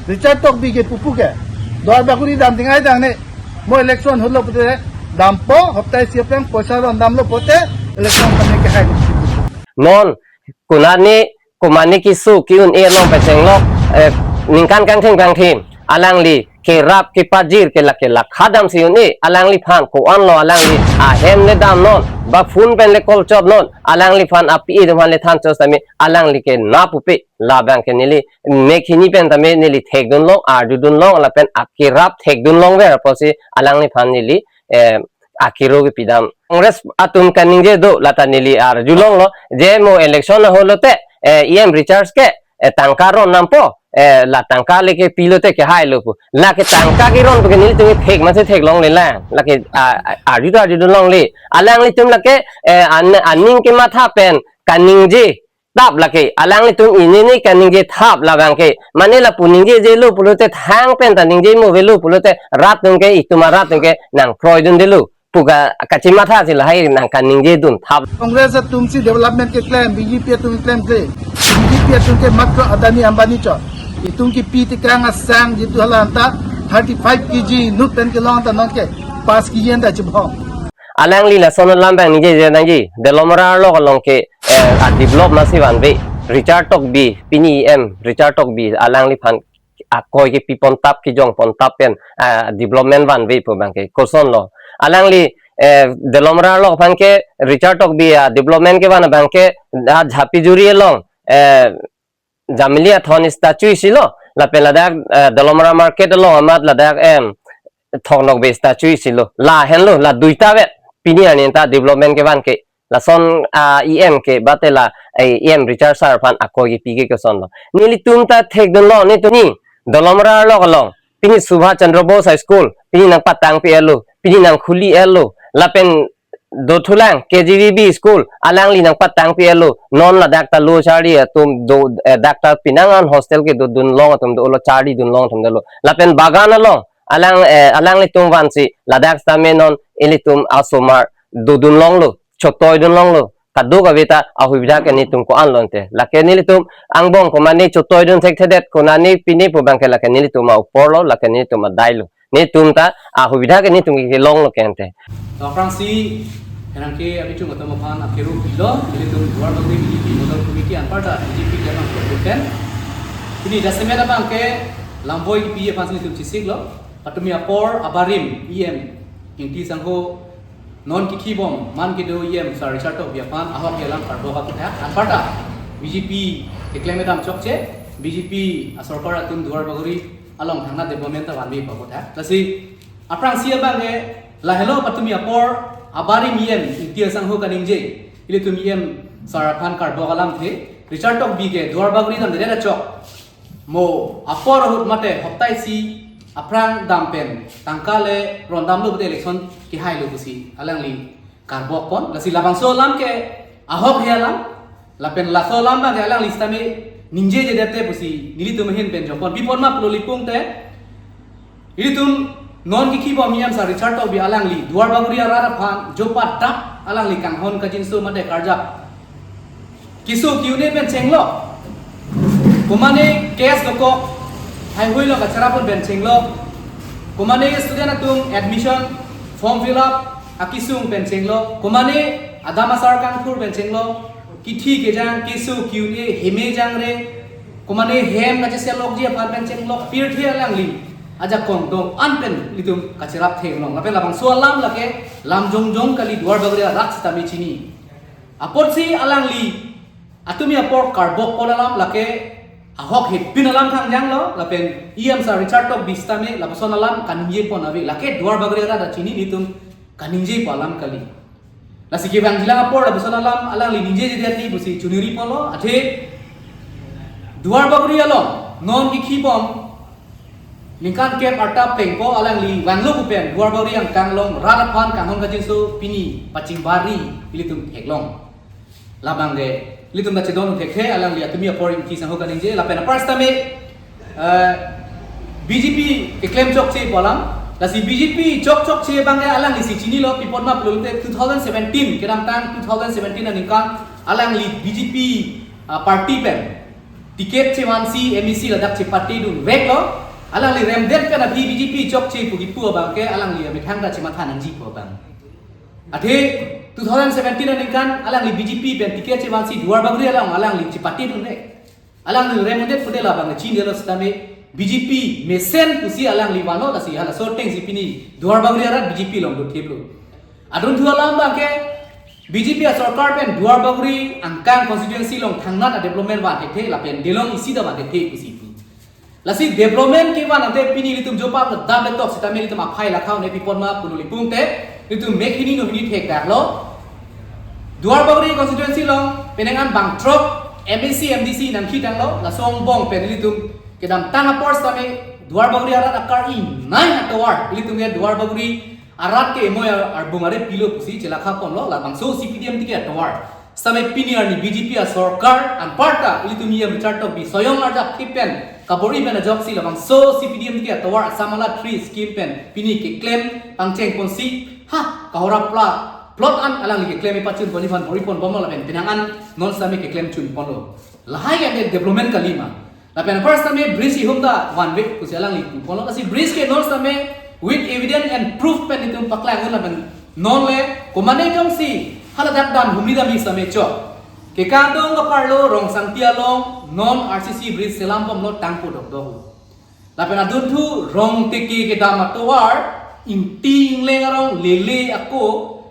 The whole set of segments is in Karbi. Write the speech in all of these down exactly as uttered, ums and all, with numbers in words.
Richard Tokbi ke pupu ke Duar Bagori dam ting ai dang ne, mo election holo pute dampo, hopta isi aphrang poisa ron damlo pute election kami ke hai. Non konane komane keso ke-un-e along pachenglo, eh, ningkan kangthim kangthim alangli kerap kepajir ke lake lakha damsi un-e, alangliphan ko-anlo alangli ahem le damnon, ba phone pen le call chopnon, alangliphan api atum aphan le than chos tame alangli ke na pupe, labang ke neli mek hini pen tame neli thekdunlong, arjudunlong, lapen akerap thekdunlong ver apotsi alangliphan neli, eh, akiro kepi dam. Congress atum kaningje do lata neli arjulonglo, je mo election aholote, eh, E M Richard ke, eh, tangka ron dampo, eh, la tangka le kepi lote kehailo pu. Lake tangka keron pu ke nelitum ke thek masi theklongle lang. Lake, ah, ah, arju ta arjudunlongle. Alanglitum lake, eh, an-, aning kematha pen kaningje thap lake. Alanglitum inini kaningje thap labang ke. Mane lapu ningjejelo pulote thang pen ta ningje mo avelo pulote rat atum ke, itum arat atum ke nangkroidundelo pu ka kachimatha si lahai nangkaningjedun thap. Congress atumsi development keklem, B J P atum klemkle. B J P atum ke matro Adani Ambani chot. Itum kepi tekang asang jitu hala anta thirty-five K G inut pen kelong anta nonke pas K G anta chibhong. Alangli lason alam abang ningjeje nangji, Dolamara arlo along ke, eh, a-develop masi vanve. Richard Tokbi, pini E M Richard Tokbi alangliphan akoi kepi pon thap, kejong pon thap pen, ah, development vanve pu abang ke kosonlo. Alangli, eh, Dolamara arlo aphan ke Richard Tokbi a-development kevan abang ke, ah, Jhapijuri along, eh, Jamili Athon statue isilo, lapen ladak, eh, Dolamara market along amat ladak, em, Thoknokbe statue isilo. Lahenlo, la duita vet pini arni anta development kevan ke. Lason, ah, E M ke bate la, eh, E M Richard sir aphan akoi kepi ke kosonlo. Nelitum ta thekdunlo, netum ni Dolamara arlo along, pini Subhash Chandra Bose High School, pini nangpatang pi-etlo, pini nangkhuli-etlo, lapen dothulang K G V B school, alangli nangpatang pi-etlo, non ladak ta lo charli atum do, eh, dak ta penang an hostel kedodunlong atum dolo, charlidunlong atum dolo. Lapen Bagan along, alang, eh, alanglitum vansi, ladak sitame non ilitum asomar dodunlonglo, chotoidunlonglo, kadokave ta ahubidha ke netum ko-anlo ante. Lake nelitum angbong komane chotoidun thekthedet, konane pine pu abang ke lake nelitum a-uporlo, lake nelitum adailo. Netum ta ahubidha ke netum ke kelonglo ke ante. To aphrangsi, herang ke abi chung atum aphan akero pilo, nelitum Duar Bagori B J P Nodal Committee anparta B J P ke nang program. Pini jasemet abang ke lamvoi kepi aphansi nelitum chesiklo, patumi apor abarim E M Ingti Sangho non kekhibom man kedo E M sir Richard Tokbi aphan ahok alam karbok aphuthak anparta B J P keklem kedam chokche, B J P asorkar atum Duar Bagori along thangnadet development ta vanve pu aphuthak. Lasi aphrangsi abang ke lahelo patumi apor abarim E M Ingti Sangho kaningje, ilitum E M sir aphan karbok alamthe, Richard Tokbi ke Duar Bagori damdedet achok mo apor ahut mate hopta isi aphrang dam pen tangka le ron damlo pute election kehailo pusi alangli karbok pon. Lasi labangso alam ke ahok he alam, lapen laso alam abang ke alangli sitame ningjejedet te pusi nelitum ahin pen jongpon. Pi apot ma pulo, lipung te ilitum non kekhibom E M sir Richard Tokbi alangli Duar Bagori arat aphan jopa dak alangli kanghon kajinso mate karjap keso ke-un-e pen chenglo, komane case dokok haihui lo kacharapon pen chenglo, komane student atum admission form fill up akesung pen chenglo, komane adam asar kangthur pen chenglo, kithi kejang, keso ke-un-e, heme jangre, komane hem kacheselokji aphan pen chenglo, pirthe alangli ajakong do-an pen ilitum kacharap theklong. Lapen labangso alam lake lam jongjong kali, Duar Bagori arat sitame chini. Apotsi alangli atumi apor karbok pon alam lake ahok hepin alam thangjanglo, lapen E M sir Richard Tokbi sitame lapuson alam kaningje pon ave, lake Duar Bagori arat ta chini, netum kaningje pu alam kali. Lasi kevangjilang apor lapuson alam alangli ningjejedet ni pusi chuniri ponlo, athe Duar Bagori along non kekhibom ningkan kep arta pengpo alangli vanglo pu pen Duar Bagori angkang along rat aphan kanghon kajinso pini pachingbari ilitum theklong. Labang ke ilitum ta chedon thekthe, alangli atumi apor Ingti Sangho kaningje, lapen apar sitame, eh, B J P keklem chokche pu alam, lasi B J P chok chokche abang ke alanglisi chinilo, pi apot ma pulote two thousand seventeen, kedamtang two thousand seventeen aningkan alangli B J P, ah, party pen ticket chevansi M A C ladak chepatedun veklo. Alangli remdet pen aphi B J P chokche pu kipu abang ke alangli amethang ta chematha nangji pu abang. Athe two thousand seventeen aningkan alangli B J P pen ticket chevansi Duarbagori along alangli chepatedun vek. Alangli remdet pute labang chinilo setame B J P mesen pusi alangli vanlo, lasi halaso atengsi pini Duarbagori arat B J P along dothiplo. Adunthu alam abang ke B J P asorkar pen Duarbagori angkang constituency along thangnat a-development van thekthe lapen delong isi ta van thekthe pusi pu. Lasi development kevan ante pini ilitum jopap dam betok setame ilitum aphai lakha un-e pipon ma pulo pu pute ilitum mek hini no hini thekdaklo. Duarbagori constituency along penang an bangthrok M A C M D C nangketanglo, laso angbong pen ilitum kedamtang apor setame Duarbagori arat akar inai atovar ilitum ke Duarbagori arat ke emoi arbung are pilo pusi chelakha ponlo, labangso C P D M ticket atovar. Setame pini arni B J P asorkar anparta ilitum E M Richard Tokbi soyong arjap thip pen kabor-i pen ajoksi labangso C P D M ticket atovar Assam Mala three scheme pen pini keklem pangcheng ponsi ha kahora pla plot an alangli keklem pachun pon aphan bor-i pon bomlo lapen penang an non setame keklem chun ponlo. Lahai ke development kalima. Lapen first time bridge ihum ta one way pusi alangli pu ponlo, lasi bridge ke non setame with evidence and proof pen itum paklang un lapen non le komane jongsi haladak dam humri dam setame chok. Kekang dong kaparlo Rongsangpi along non R C C bridge selam bomlo tangpo dokdok. Lapen adunthu Rongteke kedam atovar Ingti Ingleng arong Lele ako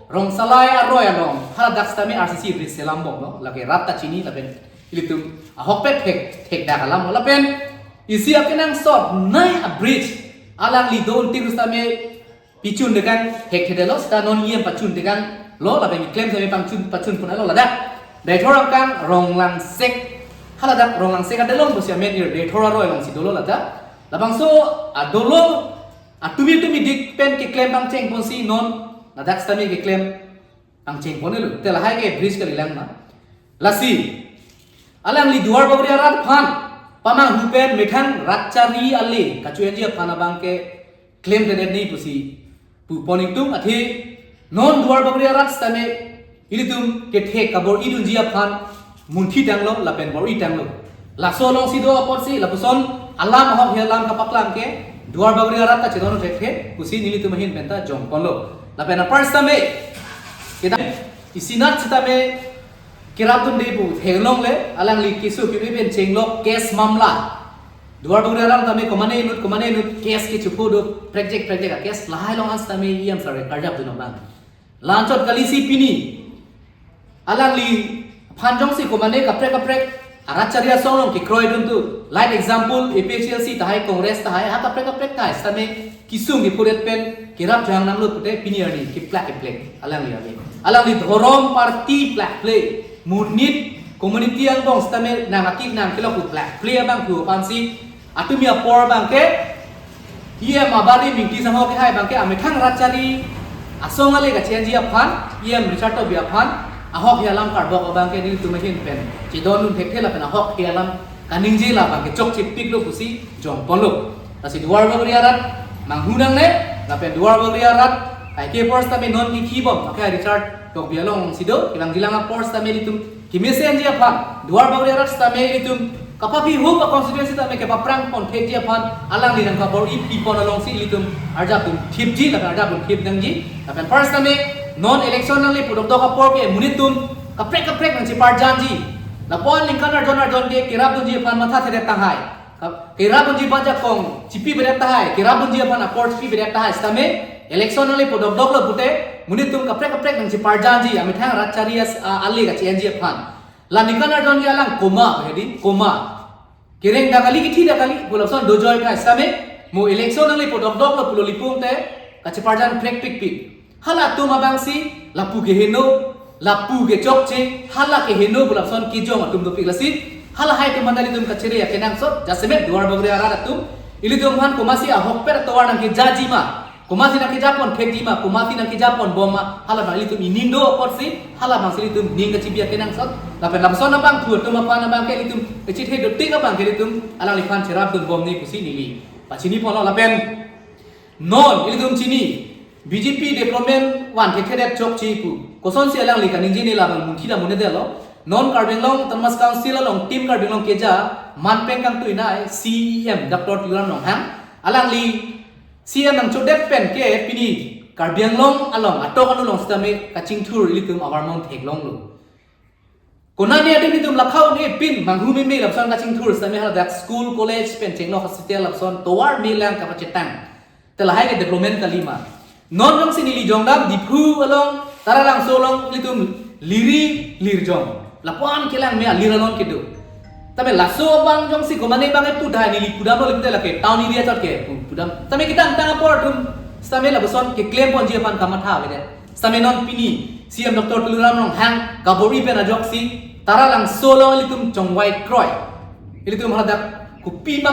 Rongsalai aroi along haladak setame R C C bridge selam bomlo, lake rat ta chini lapen ilitum ahokpet thek thekdak alam lapen isi akenangsot nai a-bridge alangli do unting setame pichun dekang thekthedetlo, seta non E M pachun dekanglo lapen klem setame pangchun pachun pon alo ladak Deithor angkang Ronglangsek, haladak Ronglangsek adelong pusi amen ir Deithor aroi alongsi dolo ladak. Labangso adolong atumi tumi dik pen keklem pangcheng ponsi non ladak setame keklem pangcheng ponlo. Te lahai ke bridge kalilang ma. Lasi alangli Duarbagori arat aphan pamanghu pen methang Ratchari ale kachoenji aphan abang ke klemdedet ni pusi pu pon ingtung, athe non Duarbagori arat setame ilitum kethek kabor-idunji aphan muntitanglo lapen bor-itanglo. Laso alongsi do apotsi lapuson alam ahok hi alam kapaklang ke Duarbagori arat ta chedon thekthe pusi nelitum ahin penta jong ponlo. Lapen apar setame kita isinat setame kerapdunde pu theklongle alangli keso keme pen chenglok case mamla. Duarbagori arat tame komane inut komane inut case kechepho do prekjek prekjek a-case lahai along an setame E M sir karjapdun abang. La-anchot kalisi pini alangli aphan jongsi komane kaprek kaprek a-Ratchari asong along kekroidun tu. Like example, A P H L C tahai, Congress tahai, ha kaprek kaprek tahai setame kesung kephodet pen kerap jang nanglo pute pini arni keplak keplek alangli ave. Alangli dhorom party plak ple, monit community angbong setame nang akik nang kelok plak ple abang pu aphansi atumi apor abang ke E M abari Mingti Sangho kehai abang ke amethang Ratchari asong ale kachenji aphan, E M Richard Tokbi aphan ahok hi alam karbok abang ke nelitum ahin pen chedondun thekthe lapen ahok hi alam kaningje la abang ke chokchepiklo pusi jong ponlo. Lasi Duarbagori arat manghu nangne, lapen Duarbagori arat kaike apor setame non kithi bom, maka Richard Tokbi alongsi do, kelang jilang apor setame ilitum kemesenji aphan, Duarbagori arat setame ilitum kapaphi hup a-constituency tame kepaphrang pon thekji aphan, alangli nangkabor-i pi pon alongsi ilitum arjapdun thipji, lapen arjapdun thip nangji, lapen first tame non election nangle pu dokdok apor ke monit atum kaprek kaprek nangcheparjanji. Lapu aningkan arjon arjon ke kerapdunji aphan mathathedet tahai. Ka-, kerapdunji bajakong chipibedet tahai, kerapdunji aphan apor chipibedet tahai. Setame election nangle pu dokdoklo pute monit atum kaprek kaprek nangcheparjanji, amethang Ratchari as-, a-, ale kachenji aphan. La aningkan arjon ke alang koma, hedi, koma. Kereng dak kali, kithi dak kali pu lapuson dojoi tahai setame mo election nangle pu dokdoklo pulo pu pute kacheparjan prekpikpik. Halatum abangsi lapu keheno, lapu kechokche, hala keheno pu lapuson kejong atum dopik lasi. Halahai atum mandali atum kachere akenangsot, jasemet Duarbagori arat atum, ilitum aphan komatsi ahokpet atovar nangkejaji ma, komatsi nangkejapon thekji ma, komatsi nangkejapon bom ma, hala abang ilitum ining do apotsi, hala abangsi ilitum ning kachibi akenangsot, lapen lapuson abangphu atum aphan abang ke ilitum kachethe dotik abang ke ilitum alangliphan cherapdun bom ni pusi neli pachini ponlo lapen non ilitum chini B J P development van thekthe det chokche pu. Kosonsi alangli kaningje ne labang munthi dam un-edetlo. Non Karbi Anglong Autonomous Council along Team Karbi Anglong keja manpeng kangtui nai C E M Doctor Tuliram Ronghang, alangli C E M nangchodet pen ke pini Karbi Anglong along atok anu along sitame kachingthur ilitum avarmon theklonglo. Konane adim itum lakha un-e pin manghu meme lapuson kachingthur sitame haladak school college pen chenglo hospital lapuson tovar melang kapachetang. Te lahai ke development kalima. Non jongsi neli jongdam Diphu along, Taralangso along ilitum liri lirjong. Lapuan kelang me alir along kedo. Tame laso abang jongsi komane abang e pudai neli pudamlo, lipute lake town area chot ke pu- pudam. Tame kedamtang apor atum sitame lapuson keklem ponji aphan kamatha avedet. Sitame non pini C E M Doctor Tuliram Ronghang kabor-i pen ajoksi Taralangso along ilitum chongvai kroi. Ilitum haladak kopi ma